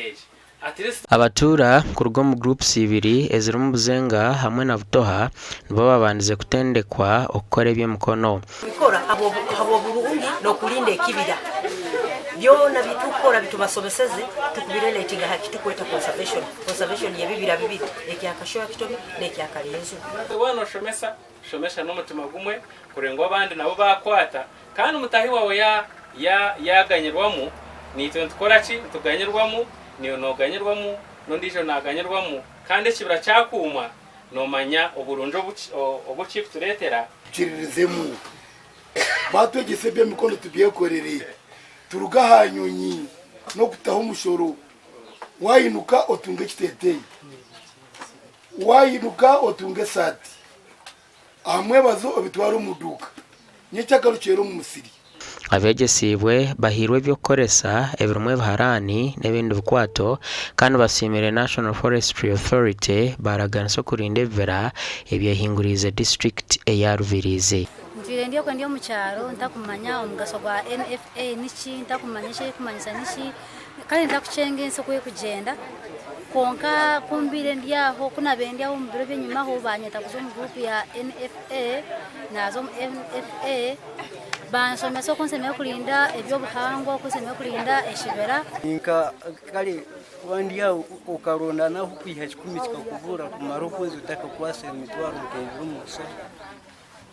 egi at least. Abatuura kuruga omu groups ibiri ezirimu Buzenga hamwe na Butoha nibo babandize kutendekwa okukora eby'emikono. Tubikora habw'oburungi n'okulinda ekibira. Byona bitukukora bitubasobeseze tukubirelatinga ha kitukweta conservation, conservation y'ebibira bibiri, ekya Kashoha Kitomi n'ekya Kalinzu. Waaba nooshomesa, shomesa n'omutima gumwe kureba ngu abandi nabo baakwata kandi mutaahi waawe yaaganyirwamu, naitwe nitukora ki? Nituganyirwamu, naiwe nooganyirwamu, n'ondiijo naaganyirwamu kandi ekibira kyakuumwa, noomanya oburungi obu kirikutureetera. Tukiririzemu. Baatwegyesa eby'emikono tubyekorere, turuge aha nyonyi n'okutaho omushoro. Waayinuka otunge ekiteeteeyi, waayinuka otunge esaati, aha mwebazo obitware omu duuka, nyekyakare omu musiri. Abeegyesiibwe bahairwe eby'okukoresa ebirimu ebiharaani n'ebindi bikwato kandi basiimire National Forestry Authority baaraganisa okurinda ebibira ebyehinguriize disiturikiti eya Rubirizi. Ntwire ndi okwe ndi omu kyaro ntakumanya omugasho gwa NFA niki, ntakumanya eki erikumanyisa niki, kare ntakukyenga ensi oku erikugyenda kwonka ku mbaire ndi aho, ku naabaire ndi aho omu biro eby'enyimaho baanyeta kuza omu guruupu ya NFA, naaza omu NFA banshomesa oku nshemereire kurinda eby'obuhangwa, oku nshemereire kurinda ekibira. Nka kare kuba ndi aho okaronda n'ah'okwiha kikumi kikakubura kumara okwezi otakakwasire emitwaro nk'ebiri omu bushaho.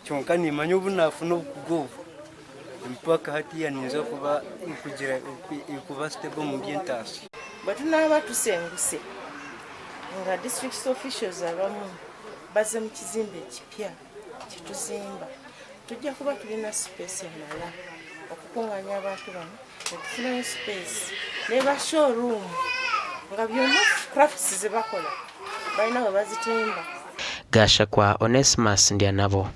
Kyonka nimanya obu naafuna obukugu obu, mpaka hatiiya ninza kuba nkugira kuba stable omu by'entaasya. Bwe tunaaba tusenguse nga district officials abamu baze mu kizimbe ekipya kyetuzimba, tujja kuba tulina space emala okukunganya abantu bano netufunayo space neba show room nga byona crafts zebakola balina webazitimba. Gashakwa Onesmus Ndyanabo.